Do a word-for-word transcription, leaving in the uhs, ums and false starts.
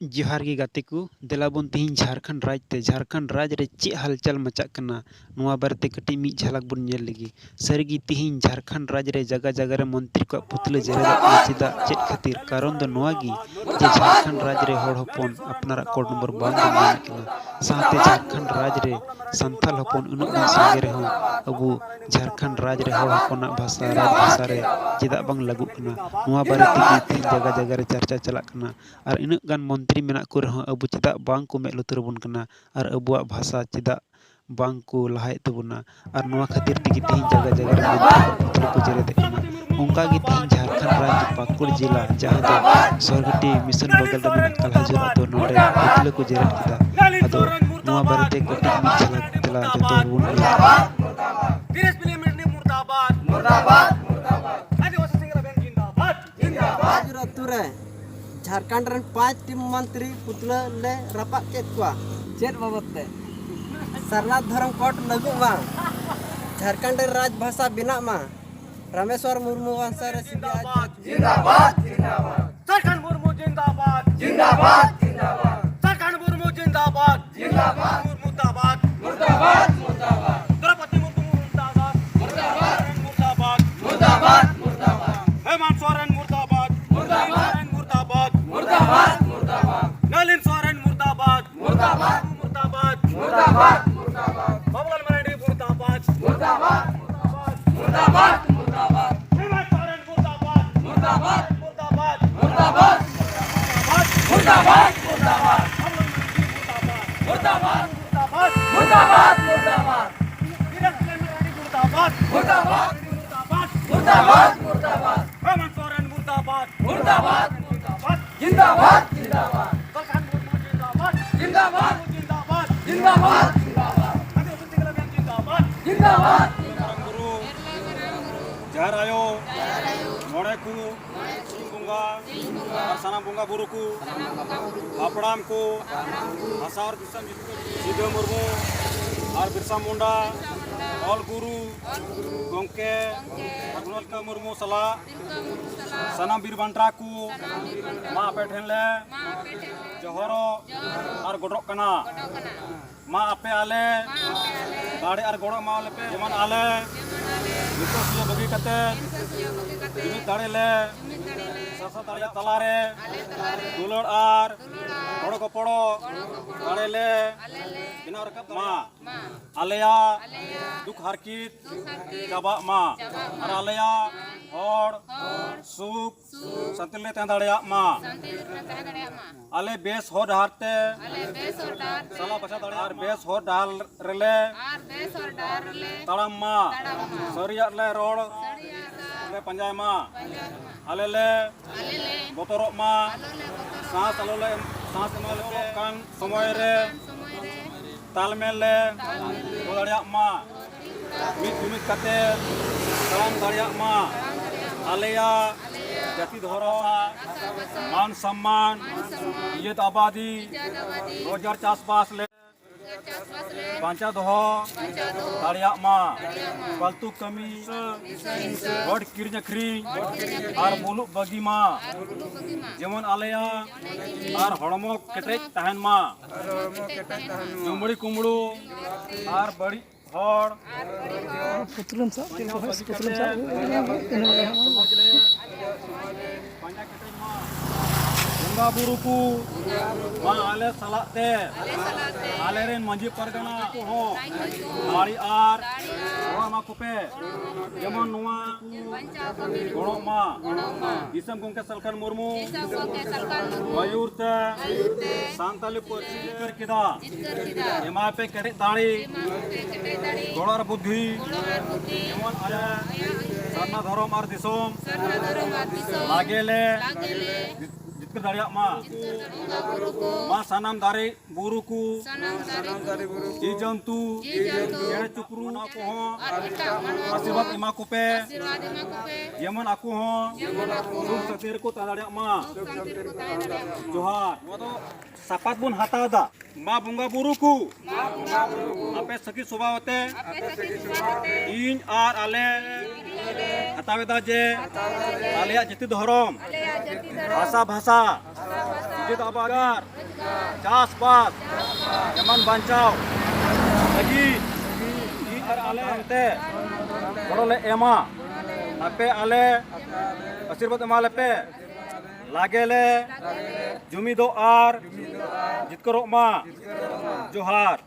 ᱡᱚᱦᱟᱨ ᱜᱮ ᱜᱟᱛᱮ ᱠᱚ, ᱫᱮᱞᱟ ᱵᱚᱱ ᱛᱤᱦᱤᱧ ᱡᱷᱟᱲᱠᱷᱚᱸᱰ ᱨᱟᱡᱽ ᱛᱮ, ᱡᱷᱟᱲᱠᱷᱚᱸᱰ ᱨᱟᱡᱽ ᱨᱮ ᱪᱮᱫ ᱦᱟᱞᱪᱟᱞ ᱢᱟᱪᱟᱜ ᱠᱟᱱᱟ, ᱱᱚᱣᱟ ᱵᱟᱨᱮᱛᱮ ᱠᱟᱹᱴᱤᱡ ᱢᱤᱫ ᱡᱷᱟᱞᱟᱠ ᱵᱚᱱ ᱧᱮᱞ ᱞᱮᱜᱮ᱾ ᱥᱟᱹᱨᱤᱜᱮ ᱛᱤᱦᱤᱧ ᱡᱷᱟᱲᱠᱷᱚᱸᱰ ᱨᱟᱡᱽ ᱨᱮ ᱡᱟᱜᱟ ᱡᱟᱜᱟ ᱨᱮ ᱢᱚᱱᱛᱨᱤ ᱠᱚᱣᱟᱜ ᱯᱩᱛᱞᱟᱹ ᱡᱮᱨᱮᱫᱚᱜ ᱠᱟᱱᱟ᱾ ᱪᱮᱫᱟᱜ? ᱪᱮᱫ ᱠᱷᱟᱹᱛᱤᱨ? ᱠᱟᱨᱚᱱ ᱫᱚ ᱱᱚᱣᱟ ᱜᱮ ᱡᱮ ᱡᱷᱟᱲᱠᱷᱚᱸᱰ ᱨᱟᱡᱽ ᱨᱮ ᱦᱚᱲ ᱦᱚᱯᱚᱱ ᱟᱯᱱᱟᱨᱟᱜ ᱠᱳᱰ ᱱᱚᱢᱵᱚᱨ ᱵᱟᱝ ᱠᱚ ᱧᱟᱢᱮᱫ ᱠᱟᱱᱟ᱾ ᱥᱟᱶᱛᱮ ᱡᱷᱟᱲᱠᱷᱚᱸᱰ ᱨᱟᱡᱽ ᱨᱮ ᱥᱟᱱᱛᱟᱲ ᱦᱚᱯᱚᱱ ᱩᱱᱟᱹᱜ ᱵᱚᱱ ᱥᱟᱸᱜᱮ ᱨᱮᱦᱚᱸ, ᱟᱵᱚ ᱡᱷᱟᱲᱠᱷᱚᱸᱰ ᱨᱟᱡᱽ ᱨᱮ ᱦᱚᱲ ᱦᱚᱯᱚᱱᱟᱜ ᱵᱷᱟᱥᱟ, ᱨᱟᱡᱽ ᱵᱷᱟᱥᱟ ᱨᱮ ᱪᱮᱫᱟᱜ ᱵᱟᱝ ᱞᱟᱹᱜᱩᱜ ᱠᱟᱱᱟ, ᱱᱚᱣᱟ ᱵᱟᱨᱮ ᱛᱮᱜᱮ ᱛᱤᱦᱤᱧ ᱡᱟᱜᱟ ᱡᱟᱜᱟ ᱨᱮ ᱪᱟᱨᱪᱟ ᱪᱟᱞᱟᱜ ᱠᱟᱱᱟ᱾ ᱟᱨ ᱤᱱᱟᱹᱜ ᱜᱟᱱ ᱢᱚᱱᱛᱨᱤ ᱢᱮᱱᱟᱜ ᱠᱚ ᱨᱮᱦᱚᱸ ᱟᱵᱚ ᱪᱮᱫᱟᱜ ᱵᱟᱝ ᱠᱚ ᱢᱮᱫ ᱞᱩᱛᱩᱨ ᱟᱵᱚᱱ ᱠᱟᱱᱟ ᱟᱨ ᱟᱵᱚᱣᱟᱜ ᱵᱷᱟᱥᱟ ᱪᱮᱫᱟᱜ ᱵᱟᱝ ᱠᱚ ᱞᱟᱦᱟᱭᱮᱫ ᱛᱟᱵᱚᱱᱟ? ᱟᱨ ᱱᱚᱣᱟ ᱠᱷᱟᱹᱛᱤᱨ ᱛᱮᱜᱮ ᱛᱤᱦᱤᱧ ᱡᱟᱭᱜᱟ ᱡᱟᱭᱜᱟ ᱨᱮ ᱢᱚᱱᱛᱨᱤ ᱠᱚᱣᱟᱜ ᱯᱩᱛᱞᱟᱹ ᱠᱚ ᱡᱮᱨᱮᱫᱮᱜ ᱠᱟᱱᱟ᱾ ᱚᱱᱠᱟ ᱜᱮ ᱛᱤᱦᱤᱧ ᱡᱷᱟᱲᱠᱷᱚᱸᱰ ᱨᱟᱡᱽ ᱯᱟᱹᱠᱩᱲ ᱡᱮᱞᱟ, ᱡᱟᱦᱟᱸ ᱫᱚ ᱥᱚᱨᱜᱟᱹᱴᱤ ᱢᱤᱥᱚᱱ ᱵᱚᱜᱚᱞ ᱨᱮ ᱢᱮᱱᱟᱜ ᱠᱟᱞᱦᱟᱡᱩᱨ ᱟᱹᱛᱩ, ᱱᱚᱰᱮ ᱯᱩᱛᱞᱟᱹ ᱠᱚ ᱡᱮᱨᱮᱫ ᱠᱮᱫᱟ᱾ ᱟᱫᱚ ᱱᱚᱣᱟ ᱵᱟᱨᱮᱛᱮ ᱠᱟᱹᱴᱤᱡ ᱢᱤᱫ ᱡᱷᱟᱞᱟᱠ ᱛᱮᱞᱟ ᱡᱚᱛᱚ ᱦᱚᱲ ᱵᱚᱱ ᱟᱸᱡᱚᱢᱟ᱾ ᱛᱤᱨᱤᱥ ᱢᱤᱱᱤᱴ ᱨᱤᱱᱤᱡ ᱢᱩᱨᱫᱟᱵᱟᱫ, ᱢᱩᱨᱫᱟᱵᱟᱫ, ᱢᱩᱨᱫᱟᱵᱟᱫ᱾ ᱟᱹᱫᱤᱵᱟᱹᱥᱤ ᱥᱮᱸᱜᱮᱞ ᱟᱵᱮᱱ ᱡᱤᱱᱫᱟᱵᱟᱫ, ᱡᱤᱱᱫᱟᱵᱟᱫ᱾ ᱟᱹᱛᱩ ᱨᱮ ᱡᱷᱟᱲᱠᱷᱚᱸᱰ ᱨᱮᱱ ᱯᱟᱸᱪ ᱴᱤᱢ ᱢᱚᱱᱛᱨᱤ ᱯᱩᱛᱞᱟᱹ ᱞᱮ ᱨᱟᱯᱟᱜ ᱠᱮᱫ ᱠᱚᱣᱟ᱾ ᱪᱮᱫ ᱵᱟᱵᱚᱫ ᱛᱮ? ᱥᱟᱨᱱᱟ ᱫᱷᱚᱨᱚᱢ ᱠᱳᱰ ᱞᱟᱹᱜᱩᱜ ᱢᱟ, ᱡᱷᱟᱲᱠᱷᱚᱸᱰ ᱨᱮ ᱨᱟᱡᱽ ᱵᱷᱟᱥᱟ ᱵᱮᱱᱟᱜ ᱢᱟ, ᱨᱟᱢᱮᱥᱣᱚᱨ ᱢᱩᱨᱢᱩ ᱵᱚᱝᱥᱚ ᱨᱮ ᱥᱤᱵᱤ ᱟᱡ ᱡᱤᱱᱫᱟᱵᱟᱫ, ᱡᱤᱱᱫᱟᱵᱟᱫ᱾ ᱡᱷᱟᱲᱠᱷᱚᱸᱰ ᱢᱩᱨᱢᱩ ᱡᱤᱱᱫᱟᱵᱟᱫ, ᱡᱤᱱᱫᱟᱵᱟᱫ, ᱡᱤᱱᱫᱟᱵᱟᱫ᱾ ᱡᱷᱟᱲᱠᱷᱚᱸᱰ ᱢᱩᱨᱢᱩ ᱡᱤᱱᱫᱟᱵᱟᱫ, ᱡᱤᱱᱫᱟᱵᱟᱫ᱾ ᱢᱩᱨᱢᱩ ᱢᱩᱨᱫᱟᱵᱟᱫ, ᱢᱩᱨᱫᱟᱵᱟᱫ, ᱢᱩᱨᱫᱟᱵᱟᱫ᱾ ᱫᱨᱚᱯᱚᱫᱤ ᱢᱩᱨᱢᱩ ᱢᱩᱨᱫᱟᱵᱟᱫ, ᱢᱩᱨᱫᱟᱵᱟᱫ, ᱢᱩᱨᱫᱟᱵᱟᱫ᱾ ᱢᱩᱨᱫᱟᱵᱟᱫ, ᱢᱩᱨᱫᱟᱵᱟᱫ᱾ ᱦᱮᱢᱟᱱᱛ ᱥᱚᱨᱮᱱ ᱢᱩᱨᱫᱟᱵᱟᱫ, ᱢᱩᱨᱫᱟᱵᱟᱫ᱾ ᱥᱚᱨᱮᱱ ᱢᱩᱨᱫᱟᱵᱟᱫ, ᱢᱩᱨᱫᱟᱵᱟᱫ, ᱢᱩᱨᱫᱟᱵᱟᱫ᱾ ᱱᱟᱞᱤᱱ ᱥᱚᱨᱮᱱ ᱢᱩᱨᱫᱟᱵᱟᱫ, ᱢᱩᱨᱫᱟᱵᱟᱫ, ᱢᱩᱨᱫᱟᱵᱟᱫ, ᱢᱩᱨᱫᱟᱵᱟᱫ, ᱢᱩᱨᱫᱟᱵᱟᱫ᱾ ᱵᱟᱵᱩᱞᱟᱞ ᱢᱟᱨᱟᱱᱰᱤ ᱢᱩᱨᱫᱟᱵᱟᱫ, ᱢᱩᱨᱫᱟᱵᱟᱫ, ᱢᱩᱨᱫᱟᱵᱟᱫ, ᱢᱩᱨᱫᱟᱵᱟᱫ, ᱢᱩᱨᱫᱟᱵᱟᱫ᱾ ᱦᱮᱢᱟᱱᱛ ᱥᱚᱨᱮᱱ ᱢᱩᱨᱫᱟᱵᱟᱫ, ᱢᱩᱨᱫᱟᱵᱟᱫ, ᱢᱩᱨᱫᱟᱵᱟᱫ, ᱢᱩᱨᱫᱟᱵᱟᱫ, ᱢᱩᱨᱫᱟᱵᱟᱫ, ᱢᱩᱨᱫᱟᱵᱟᱫ᱾ ᱵᱟᱵᱩᱞᱟᱞ ᱢᱟᱨᱟᱱᱰᱤ ᱢᱩᱨᱫᱟᱵᱟᱫ, ᱢᱩᱨᱫᱟᱵᱟᱫ, ᱢᱩᱨᱫᱟᱵᱟᱫ, ᱢᱩᱨᱫᱟᱵᱟᱫ᱾ ᱵᱤᱨᱟᱴ ᱢᱟᱨᱟᱱᱰᱤ ᱢᱩᱨᱫᱟᱵᱟᱫ, ᱢᱩᱨᱫᱟᱵᱟᱫ, ᱢᱩᱨᱫᱟᱵᱟᱫ, ᱢᱩᱨᱫᱟᱵᱟᱫ, ᱢᱩᱨᱫᱟᱵᱟᱫ᱾ ᱦᱮᱢᱟᱱᱛ ᱥᱚᱨᱮᱱ ᱢᱩᱨᱫᱟᱵᱟᱫ, ᱢᱩᱨᱫᱟᱵᱟᱫ, ᱢᱩᱨᱫᱟᱵᱟᱫ᱾ ᱡᱤᱱᱫᱟᱵᱟᱫ, ᱡᱤᱱᱫᱟᱵᱟᱫ᱾ ᱡᱷᱟᱲᱠᱷᱚᱸᱰ ᱢᱩᱨᱢᱩ ᱡᱤᱱᱫᱟᱵᱟᱫ, ᱡᱤᱱᱫᱟᱵᱟᱫ, ᱡᱤᱱᱫᱟᱵᱟᱫ, ᱡᱤᱱᱫᱟᱵᱟᱫ᱾ ᱟᱹᱫᱤᱵᱟᱹᱥᱤ ᱥᱮᱸᱜᱮᱞ ᱟᱵᱷᱤᱭᱟᱱ ᱡᱤᱱᱫᱟᱵᱟᱫ, ᱡᱤᱱᱫᱟᱵᱟᱫ᱾ ᱢᱟᱨᱟᱝ ᱵᱩᱨᱩ, ᱡᱟᱦᱮᱨ ᱟᱭᱳ, ᱢᱚᱬᱮ ᱠᱚ, ᱥᱤᱧ ᱵᱚᱸᱜᱟ ᱟᱨ ᱥᱟᱱᱟᱢ ᱵᱚᱸᱜᱟ ᱵᱩᱨᱩ ᱠᱚ, ᱦᱟᱯᱲᱟᱢ ᱠᱚ, ᱦᱟᱥᱟ ᱟᱨ ᱫᱤᱥᱚᱢ ᱥᱤᱫᱷᱩ ᱢᱩᱨᱢᱩ ᱟᱨ ᱵᱤᱨᱥᱟ ᱢᱩᱱᱰᱟ, ᱚᱞ ᱜᱩᱨᱩ ᱜᱚᱢᱠᱮ ᱨᱚᱜᱷᱩᱱᱟᱛᱷ ᱢᱩᱨᱢᱩ ᱥᱟᱞᱟᱜ ᱥᱟᱱᱟᱢ ᱵᱤᱨ ᱵᱟᱱᱴᱟ ᱠᱚ ᱢᱟ ᱟᱯᱮ ᱴᱷᱮᱱ ᱞᱮ ᱡᱚᱦᱚᱨᱚᱜ ᱟᱨ ᱜᱚᱰᱚᱜ ᱠᱟᱱᱟ᱾ ᱢᱟ ᱟᱯᱮ ᱟᱞᱮ ᱫᱟᱲᱮ ᱟᱨ ᱜᱚᱲᱚ ᱮᱢᱟ ᱞᱮᱯᱮ, ᱡᱮᱢᱚᱱ ᱟᱞᱮ ᱱᱤᱛᱚᱜ ᱥᱤᱭᱟᱹ ᱵᱟᱹᱜᱤ ᱠᱟᱛᱮ ᱡᱩᱢᱤᱫ ᱫᱟᱲᱮ ᱞᱮ ᱥᱟᱥᱟ ᱫᱟᱲᱮ ᱛᱟᱞᱟᱨᱮ ᱫᱩᱞᱟᱹᱲ ᱟᱨ ᱜᱚᱲᱚ ᱜᱚᱯᱚᱲᱚ ᱫᱟᱲᱮ ᱞᱮ ᱵᱮᱱᱟᱣ ᱨᱟᱠᱟᱵ ᱢᱟ᱾ ᱟᱞᱮᱭᱟᱜ ᱫᱩᱠ ᱦᱟᱨᱠᱤᱛ ᱪᱟᱵᱟᱜ ᱢᱟ ᱟᱨ ᱟᱞᱮᱭᱟᱜ ᱦᱚᱲ ᱥᱩᱠ ᱥᱟᱱᱛᱤ ᱞᱮ ᱛᱟᱦᱮᱸ ᱫᱟᱲᱮᱭᱟᱜ ᱢᱟ᱾ ᱥᱟᱱᱛᱤ ᱨᱮᱞᱮ ᱛᱟᱦᱮᱸ ᱫᱟᱲᱮᱭᱟᱜ ᱢᱟ᱾ ᱟᱞᱮ ᱵᱮᱥ ᱦᱚᱨ ᱰᱟᱦᱟᱨ ᱛᱮ ᱟᱞᱮ ᱵᱮᱥ ᱦᱚᱨ ᱰᱟᱦᱟᱨ ᱛᱮ ᱥᱟᱞᱟ ᱵᱟᱪᱷᱟ ᱫᱟᱲᱮᱭᱟᱜ ᱟᱨ ᱵᱮᱥ ᱦᱚᱨ ᱰᱟᱦᱟᱨ ᱨᱮᱞᱮ ᱟᱨ ᱵᱮᱥ ᱦᱚᱨ ᱰᱟᱦᱟᱨ ᱨᱮᱞᱮ ᱛᱟᱲᱟᱢ ᱢᱟ᱾ ᱛᱟᱲᱟᱢ ᱢᱟ᱾ ᱥᱟᱹᱨᱤᱭᱟᱜ ᱞᱮ ᱨᱚᱲ ᱥᱟᱹᱨᱤᱭᱟᱜ ᱞᱮ ᱞᱮ ᱯᱟᱸᱡᱟᱭ ᱢᱟ᱾ ᱯᱟᱸᱡᱟᱭ ᱢᱟ᱾ ᱟᱞᱮ ᱞᱮ ᱟᱞᱮ ᱞᱮ ᱵᱚᱛᱚᱨᱚᱜ ᱢᱟ᱾ ᱟᱞᱚ ᱞᱮ ᱵᱚᱛᱚᱨᱚᱜ ᱥᱟᱸᱥ ᱢᱟ᱾ ᱟᱞᱚ ᱞᱮ ᱥᱟᱸᱥ ᱮᱢᱟ ᱞᱮ ᱠᱟᱱ ᱥᱚᱢᱚᱭ ᱨᱮ ᱥᱚᱢᱚᱭ ᱨᱮ ᱛᱟᱞᱢᱮᱞ ᱞᱮ ᱛᱟᱞᱢᱮᱞ ᱞᱮ ᱫᱚᱦᱚ ᱫᱟᱲᱮᱭᱟᱜ ᱢᱟ᱾ ᱢᱤᱫ ᱡᱩᱢᱤᱫ ᱠᱟᱛᱮ ᱛᱟᱲᱟᱢ ᱫᱟᱲᱮᱭᱟᱜ ᱢᱟ᱾ ᱟᱞᱮᱭᱟᱜ ᱡᱟᱹᱛᱤ ᱫᱷᱚᱨᱚᱢ, ᱢᱟᱱ ᱥᱚᱢᱢᱟᱱ, ᱤᱡᱽᱡᱚᱛ ᱟᱵᱟᱫᱤ, ᱨᱳᱡᱽᱜᱟᱨ ᱪᱟᱥᱵᱟᱥ ᱞᱮ ᱵᱟᱧᱪᱟᱣ ᱫᱚᱦᱚ ᱫᱟᱲᱮᱭᱟᱜ ᱢᱟ᱾ ᱯᱟᱞᱛᱩ ᱠᱟᱹᱢᱤ, ᱦᱚᱲ ᱠᱤᱨᱤᱧ ᱟᱹᱠᱷᱨᱤᱧ ᱟᱨ ᱢᱩᱞᱩᱜ ᱵᱟᱹᱜᱤ ᱢᱟ᱾ ᱡᱮᱢᱚᱱ ᱟᱞᱮᱭᱟᱜ ᱟᱨ ᱦᱚᱲᱢᱚ ᱠᱮᱴᱮᱡ ᱛᱟᱦᱮᱱ ᱢᱟ᱾ ᱡᱩᱢᱲᱤ ᱠᱩᱢᱲᱩ ᱟᱨ ᱵᱟᱹᱲᱤᱡ ᱦᱚᱲ ᱯᱩᱛᱞᱟᱹᱢ ᱥᱟᱵ ᱪᱮᱫ ᱞᱮᱠᱟ ᱵᱷᱚᱭᱮᱥ ᱯᱩᱛᱞᱟᱹᱢ ᱥᱟᱵ ᱥᱚᱢᱟᱡᱽ ᱞᱮ ᱯᱟᱸᱡᱟ ᱠᱮᱴᱮᱡ ᱢᱟ᱾ ᱵᱚᱸᱜᱟ ᱵᱩᱨᱩ ᱠᱚ ᱢᱟ ᱟᱞᱮ ᱥᱟᱞᱟᱜ ᱛᱮ ᱟᱞᱮᱨᱮᱱ ᱢᱟᱹᱡᱷᱤ ᱯᱟᱨᱜᱟᱱᱟ ᱠᱚᱦᱚᱸ ᱫᱟᱲᱮ ᱟᱨ ᱜᱚᱲᱚ ᱮᱢᱟ ᱠᱚᱯᱮ᱾ ᱡᱮᱢᱚᱱ ᱱᱚᱣᱟ ᱜᱚᱲᱚᱜ ᱢᱟ᱾ ᱫᱤᱥᱚᱢ ᱜᱚᱢᱠᱮ ᱥᱟᱞᱠᱷᱟᱱ ᱢᱩᱨᱢᱩ ᱟᱹᱭᱩᱨ ᱛᱮ ᱥᱟᱱᱛᱟᱞᱤ ᱯᱟᱹᱨᱥᱤ ᱡᱤᱛᱠᱟᱹᱨ ᱠᱮᱫᱟ᱾ ᱮᱢᱟᱭ ᱯᱮ ᱠᱮᱴᱮᱡ ᱫᱟᱲᱮ, ᱜᱚᱲᱚ ᱟᱨ ᱵᱩᱫᱽᱫᱷᱤ᱾ ᱡᱮᱢᱚᱱ ᱟᱞᱮ ᱥᱟᱨᱱᱟ ᱫᱷᱚᱨᱚᱢ ᱟᱨ ᱫᱤᱥᱚᱢ ᱞᱟᱜᱮ ᱞᱮ ᱡᱤᱛᱠᱟᱹᱨ ᱫᱟᱲᱮᱭᱟᱜ ᱢᱟ᱾ ᱢᱟ ᱥᱟᱱᱟᱢ ᱫᱟᱨᱮ ᱵᱩᱨᱩ ᱠᱚ, ᱥᱟᱱᱟᱢ ᱫᱟᱨᱮ ᱵᱩᱨᱩ ᱠᱚ, ᱡᱤᱣᱤ ᱡᱚᱱᱛᱩ, ᱡᱤᱣᱤ ᱡᱚᱱᱛᱩ, ᱪᱮᱬᱮ ᱪᱤᱯᱨᱩ, ᱚᱱᱟ ᱠᱚᱦᱚᱸ ᱟᱨ ᱮᱴᱟᱜ ᱢᱟᱱᱣᱟ ᱠᱚᱦᱚᱸ ᱟᱥᱤᱨᱵᱟᱫᱽ ᱮᱢᱟ ᱠᱚᱯᱮ᱾ ᱟᱥᱤᱨᱵᱟᱫᱽ ᱮᱢᱟ ᱠᱚᱯᱮ᱾ ᱡᱮᱢᱚᱱ ᱟᱠᱚ ᱦᱚᱸ ᱡᱮᱢᱚᱱ ᱟᱠᱚ ᱦᱚᱸ ᱥᱩᱠ ᱥᱟᱱᱛᱤ ᱨᱮᱠᱚ ᱛᱟᱦᱮᱸ ᱫᱟᱲᱮᱭᱟᱜ ᱢᱟ᱾ ᱥᱩᱠ ᱥᱟᱱᱛᱤ ᱨᱮᱠᱚ ᱛᱟᱦᱮᱸ ᱫᱟᱲᱮᱭᱟᱜ ᱢᱟ᱾ ᱡᱚᱦᱟᱨ᱾ ᱱᱚᱣᱟ ᱫᱚ ᱥᱟᱯᱟᱛ ᱵᱚᱱ ᱦᱟᱛᱟᱣ ᱮᱫᱟ᱾ ᱢᱟ ᱵᱚᱸᱜᱟ ᱵᱩᱨᱩ ᱠᱚ, ᱢᱟ ᱵᱚᱸᱜᱟ ᱵᱩᱨᱩ ᱠᱚ, ᱟᱯᱮ ᱥᱟᱹᱠᱷᱤ ᱥᱚᱵᱷᱟ ᱟᱛᱮ, ᱟᱯᱮ ᱥᱟᱹᱠᱷᱤ ᱥᱚᱵᱷᱟ ᱟᱛᱮ, ᱤᱧ ᱟᱨ ᱟᱞᱮ, ᱤᱧ ᱟᱨ ᱟᱞᱮ, ᱦᱟᱛᱟᱣ ᱮᱫᱟ ᱡᱮ ᱟᱞᱮᱭᱟᱜ ᱡᱟᱹᱛᱤ ᱫᱷᱚᱨᱚᱢ, ᱵᱷᱟᱥᱟ ᱵᱷᱟᱥᱟ, ᱡᱟᱹᱛ ᱟᱵᱟᱫ, ᱪᱟᱥᱵᱟᱥ, ᱮᱢᱟᱱ ᱵᱟᱧᱪᱟᱣ ᱞᱟᱹᱜᱤᱫ ᱟᱨ ᱟᱞᱮ ᱦᱟᱱᱛᱮ ᱜᱚᱲᱚ ᱞᱮ ᱮᱢᱟ᱾ ᱟᱯᱮ ᱟᱞᱮ ᱟᱥᱤᱨᱵᱟᱫᱽ ᱮᱢᱟ ᱞᱮᱯᱮ᱾ ᱞᱟᱜᱮ ᱞᱮ ᱡᱩᱢᱤᱫᱚᱜ ᱟᱨ ᱡᱤᱛᱠᱟᱹᱨᱚᱜ ᱢᱟ᱾ ᱡᱚᱦᱟᱨ᱾